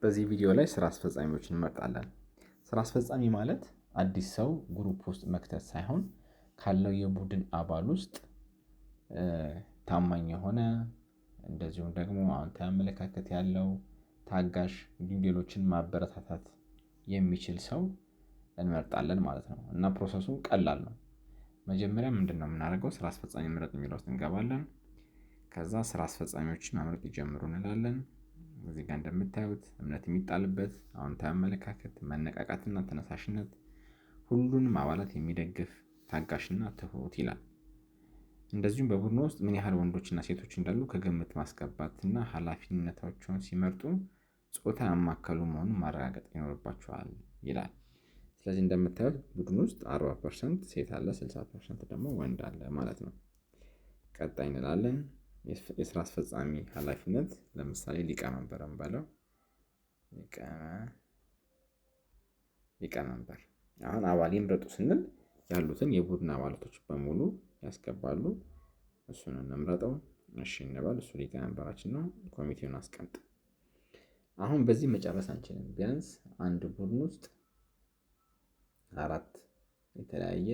በዚህ ቪዲዮ ላይ ስራ አስፈጻሚዎችን እንመርጣለን። ስራ አስፈጻሚ ማለት አዲስ ሰው group ውስጥ መክተት ሳይሆን ካለው የቡድን አባል ውስጥ ታማኝ የሆነ፣ እንደዚሁም ደግሞ አዎንታዊ አመለካከት ያለው፣ ታጋሽ፣ እንዲሁም ሌሎችን ማበረታታት የሚችል ሰው እንመርጣለን ማለት ነው። እና process ኡ ቀላል ነው። መጀመሪያ ምንድነው የምናደርገው? ስራ አስፈጻሚ ምረጥ የሚለው ውስጥ እንገባለን። ከዛ ስራ አስፈጻሚዎችን መምረጥ ይጀምሩ እንላለን። እዚህ ጋር እንደምታዩት እምነት የሚጣልበት፣ አዎንታዊ አመለካከት፣ መነቃቃትና ተነሳሽነት፣ ሁሉንም አባላት የሚደግፍ፣ ታጋሽና ትሁት ይላል። እንደዚሁም በቡድኑ ውስጥ ምን ያህል ወንዶችና ሴቶች እንዳሉ ከግምት ማስገባትና ኃላፊነታቸውን ሲመርጡ ጾታ ያማከሉ መሆኑን ማረጋገጥ ይኖርባቸዋል ይላል። ስለዚህ እንደምታዩት ቡድን ውስጥ 40% ሴት አለ፣ 60% ደግሞ ወንድ አለ ማለት ነው። ቀጣይ እንላለን። የስራ አስፈጻሚ ኃላፊነት ለምሳሌ ሊቀመንበር እንበለው። ሊቀመንበር አሁን አባል ይምረጡ ስንል ያሉትን የቡድን አባላቶች በሙሉ ያስገባሉ። እሱን እንምረጠው። እሺ እንበል። እሱ ሊቀመንበራችን ነው። ኮሚቴውን አስቀምጥ። አሁን በዚህ መጨረስ አንችልም። ቢያንስ አንድ ቡድን ውስጥ 4 የተለያየ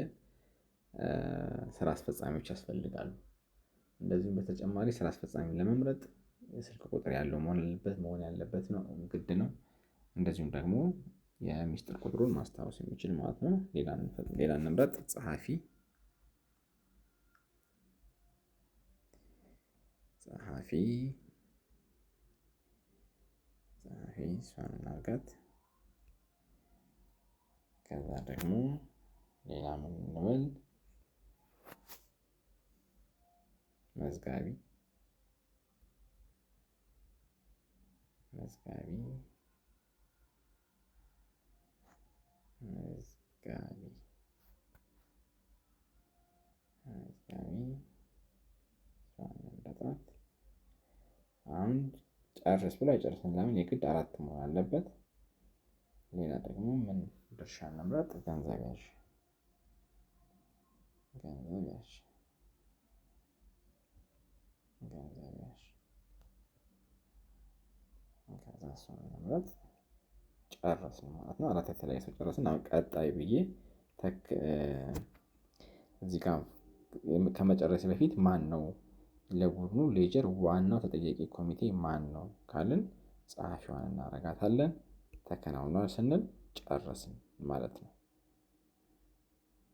ስራ አስፈጻሚዎች ያስፈልጋሉ። እንደዚሁም በተጨማሪ ስራ አስፈጻሚ ለመምረጥ የስልክ ቁጥር ያለው መሆን ያለበት ነው፣ ግድ ነው። እንደዚሁም ደግሞ የሚስጥር ቁጥሩን ማስታወስ የሚችል ማለት ነው። ሌላ እንምረጥ። ጸሐፊ ጸሐፊ ጸሐፊ እሷን እናድርጋት። ከዛ ደግሞ ሌላ ምን እንበል? መዝጋቢ መዝጋቢ መዝጋቢ መዝጋቢ እሷን እንምረጣት። አሁን ጨርስ ብሎ አይጨርስም። ለምን? የግድ 4 መሆን አለበት። ሌላ ደግሞ ምን ድርሻ እንምረጥ? ገንዘብ ያዥ ገንዘብ ያዥ ገንዘብ ያዥ። ከዛ እሱን እንምረጥ። ጨረስን ማለት ነው። 4 የተለያየ ሰው ጨረስን። አሁን ቀጣይ ብዬ እዚህ ጋር ከመጨረሴ በፊት ማን ነው ለቡድኑ ledger ዋናው ተጠያቂ ኮሚቴ ማን ነው ካልን ጸሐፊዋን እናደርጋታለን። ተከናውኗል ስንል ጨረስን ማለት ነው።